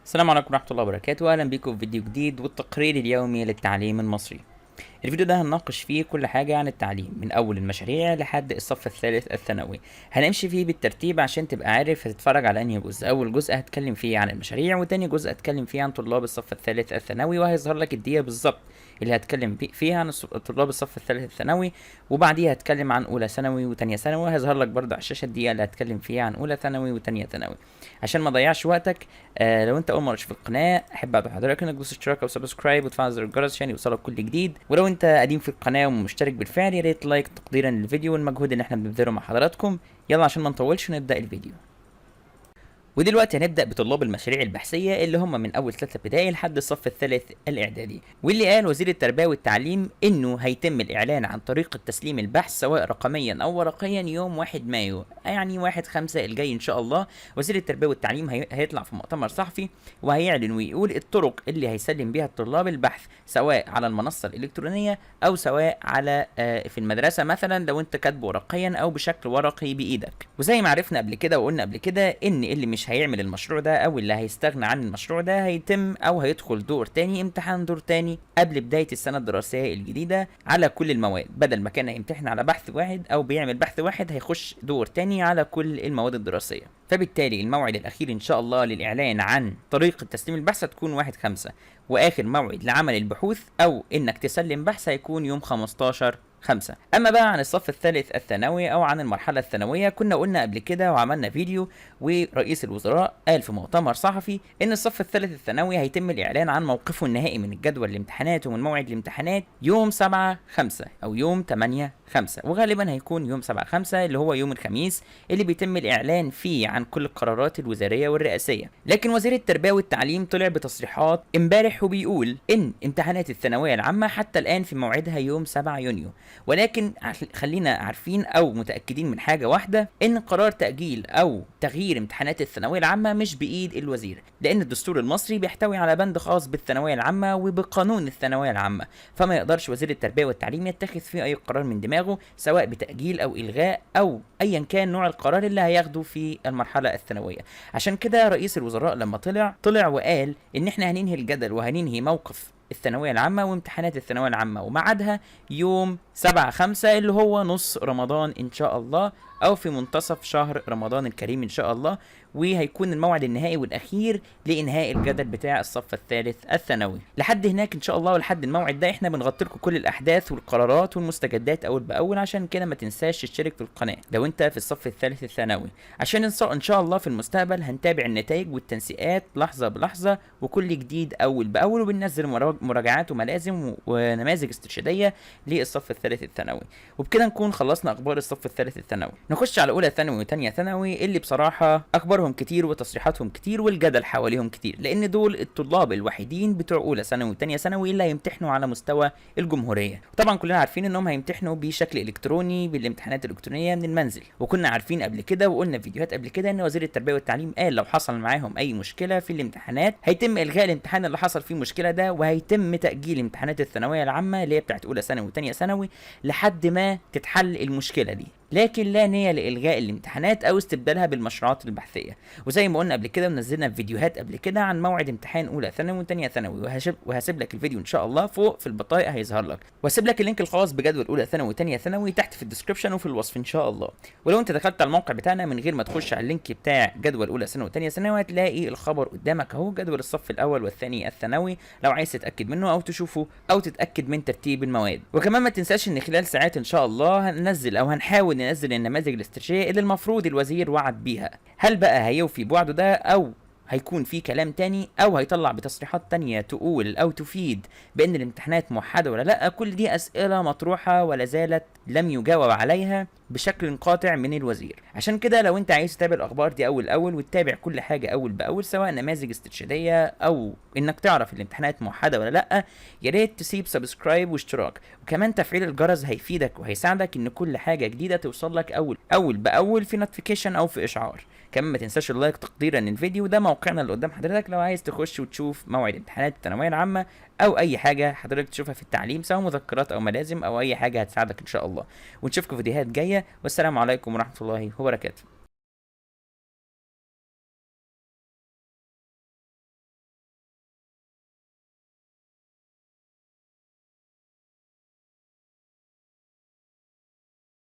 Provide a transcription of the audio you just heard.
السلام عليكم ورحمة الله وبركاته. أهلا بيكم في فيديو جديد والتقرير اليومي للتعليم المصري. الفيديو ده هنناقش فيه كل حاجة عن التعليم من أول المشاريع لحد الصف الثالث الثانوي. هنمشي فيه بالترتيب عشان تبقى عارف هتتفرج على أنهي جزء. أول جزء هتكلم فيه عن المشاريع، وتاني جزء هتكلم فيه عن طلاب الصف الثالث الثانوي، وهيظهر لك الدقيقة بالظبط اللي هتكلم فيها عن طلاب الصف الثالث الثانوي، وبعديها هتكلم عن أولى ثانوي وتانية ثانوي، وهيظهر لك برضه على الشاشة الدقيقة اللي هتكلم فيها عن أولى ثانوي وتانية ثانوي. عشان ما اضيعش وقتك، لو انت اول مرة تشوف القناة احب ادعو حضرتك انك تدوس اشتراك او subscribe وتفعل زر الجرس عشان يوصلك كل جديد. ولو انت قديم في القناة ومشترك بالفعل يا ريت like تقديرا للفيديو والمجهود اللي احنا بنبذله مع حضراتكم. يلا عشان ما نطولش نبدا الفيديو. ودلوقتي هنبدا بطلاب المشاريع البحثية اللي هم من اول ثالثة ابتدائي لحد الصف الثالث الاعدادي، واللي قال وزير التربية والتعليم انه هيتم الاعلان عن طريقه تسليم البحث سواء رقميا او ورقيا يوم 1 مايو، يعني 1/5 الجاي ان شاء الله. وزير التربية والتعليم هيطلع في مؤتمر صحفي وهيعلن ويقول الطرق اللي هيسلم بيها الطلاب البحث، سواء على المنصة الالكترونية او سواء على في المدرسة مثلا لو انت كاتبه ورقيا او بشكل ورقي بايدك. وزي ما عرفنا قبل كده وقلنا قبل كده ان اللي مش هيعمل المشروع ده او اللي هيستغنى عن المشروع ده هيتم او هيدخل دور تاني، امتحان دور تاني قبل بداية السنة الدراسية الجديدة على كل المواد. بدل ما كان هيمتحن على بحث واحد او بيعمل بحث واحد هيخش دور تاني على كل المواد الدراسية. فبالتالي الموعد الاخير ان شاء الله للاعلان عن طريقة تسليم البحث هتكون 1/5، واخر موعد لعمل البحوث او انك تسلم بحث هيكون يوم 15/5. اما بقى عن الصف الثالث الثانوي او عن المرحلة الثانوية، كنا قلنا قبل كده وعملنا فيديو ورئيس الوزراء قال في مؤتمر صحفي ان الصف الثالث الثانوي هيتم الاعلان عن موقفه النهائي من الجدول الامتحانات ومن موعد الامتحانات يوم 7/5 او يوم 8/5، وغالبا هيكون يوم 7/5 اللي هو يوم الخميس اللي بيتم الاعلان فيه عن كل القرارات الوزارية والرئاسيه. لكن وزير التربية والتعليم طلع بتصريحات امبارح وبيقول ان امتحانات الثانوية العامة حتى الان في موعدها يوم 7 يونيو، ولكن خلينا عارفين او متاكدين من حاجة واحدة، ان قرار تاجيل او تغيير امتحانات الثانوية العامة مش بايد الوزير، لان الدستور المصري بيحتوي على بند خاص بالثانويه العامة وبقانون الثانوية العامة، فما يقدرش وزير التربية والتعليم يتخذ فيه اي قرار من دماغه سواء بتاجيل او الغاء او ايا كان نوع القرار اللي هياخده في المرحلة الثانوية. عشان كده رئيس الوزراء لما طلع وقال ان احنا هننهي الجدل وهننهي موقف الثانوية العامة وامتحانات الثانوية العامة وميعادها يوم 7/5 اللي هو نص رمضان إن شاء الله، أو في منتصف شهر رمضان الكريم إن شاء الله، وهيكون الموعد النهائي والأخير لإنهاء الجدل بتاع الصف الثالث الثانوي. لحد هناك إن شاء الله ولحد الموعد ده إحنا بنغطي لكم كل الأحداث والقرارات والمستجدات أول بأول، عشان كده ما تنساش تشترك في القناة لو أنت في الصف الثالث الثانوي، عشان إن شاء الله في المستقبل هنتابع النتائج والتنسيقات لحظة بلحظة وكل جديد أول بأول، وبننزل مراجعات وملازم ونماذج استرشادية للصف الثالث الثانوي. وبكده نكون خلصنا أخبار الصف الثالث الثانوي. نخش على أولى ثانوي وتانية ثانوي اللي بصراحة أخبارهم كتير وتصريحاتهم كتير والجدل حواليهم كتير، لأن دول الطلاب الوحيدين بتوع أولى ثانوي وتانية ثانوي اللي هيمتحنوا على مستوى الجمهورية. طبعا كلنا عارفين إنهم هيمتحنوا بشكل إلكتروني بالامتحانات الإلكترونية من المنزل، وكنا عارفين قبل كده وقلنا في فيديوهات قبل كده إن وزير التربية والتعليم قال لو حصل معاهم أي مشكلة في الامتحانات هيتم إلغاء الامتحان اللي حصل فيه مشكلة ده، وهيتم تأجيل امتحانات الثانوية العامة اللي هي بتاعت أولى ثانوي وتانية ثانوي لحد ما تتحل المشكلة دي، لكن لا نية لإلغاء الامتحانات أو استبدالها بالمشروعات البحثية. وزي ما قلنا قبل كده ونزلنا فيديوهات قبل كده عن موعد امتحان أولى ثانوي وتانية ثانوي، وهسيب لك الفيديو إن شاء الله فوق في البطايق هيظهر لك، وهسيب لك ال link الخاص بجدول أولى ثانوي وتانية ثانوي تحت في ال description وفي الوصف إن شاء الله. ولو أنت دخلت على الموقع بتاعنا من غير ما تخش على ال link بتاع جدول أولى ثانوي وتانية ثانوي هتلاقي الخبر قدامك أهو، جدول الصف الأول والثاني الثانوي، لو عايز تتأكد منه أو تشوفه أو تتأكد من ترتيب المواد. وكمان ما تنساش إن خلال ساعات إن شاء الله هننزل أو هنحاول ننزل النماذج الاسترشادية اللي المفروض الوزير وعد بيها. هل بقى هيوفي بوعده ده أو هيكون في كلام تاني أو هيطلع بتصريحات تانية تقول أو تفيد بأن الامتحانات موحدة ولا لأ؟ كل دي أسئلة مطروحة ولا زالت لم يجاوب عليها بشكل قاطع من الوزير. عشان كده لو انت عايز تتابع الأخبار دي أول أول وتتابع كل حاجة أول بأول سواء نماذج استرشادية أو انك تعرف الامتحانات موحدة ولا لأ، يا ريت تسيب subscribe واشتراك، وكمان تفعيل الجرس هيفيدك وهيساعدك ان كل حاجة جديدة توصل لك أول بأول في notification أو في إشعار. كمان ما تنساش ال like تقديرا للفيديو. ده موقعنا اللي قدام حضرتك لو عايز تخش وتشوف موعد امتحانات الثانوية العامة أو أي حاجة حضرتك تشوفها في التعليم سواء مذكرات أو ملازم أو أي حاجة هتساعدك إن شاء الله. ونشوفكم في فيديوهات جاية، والسلام عليكم ورحمة الله وبركاته.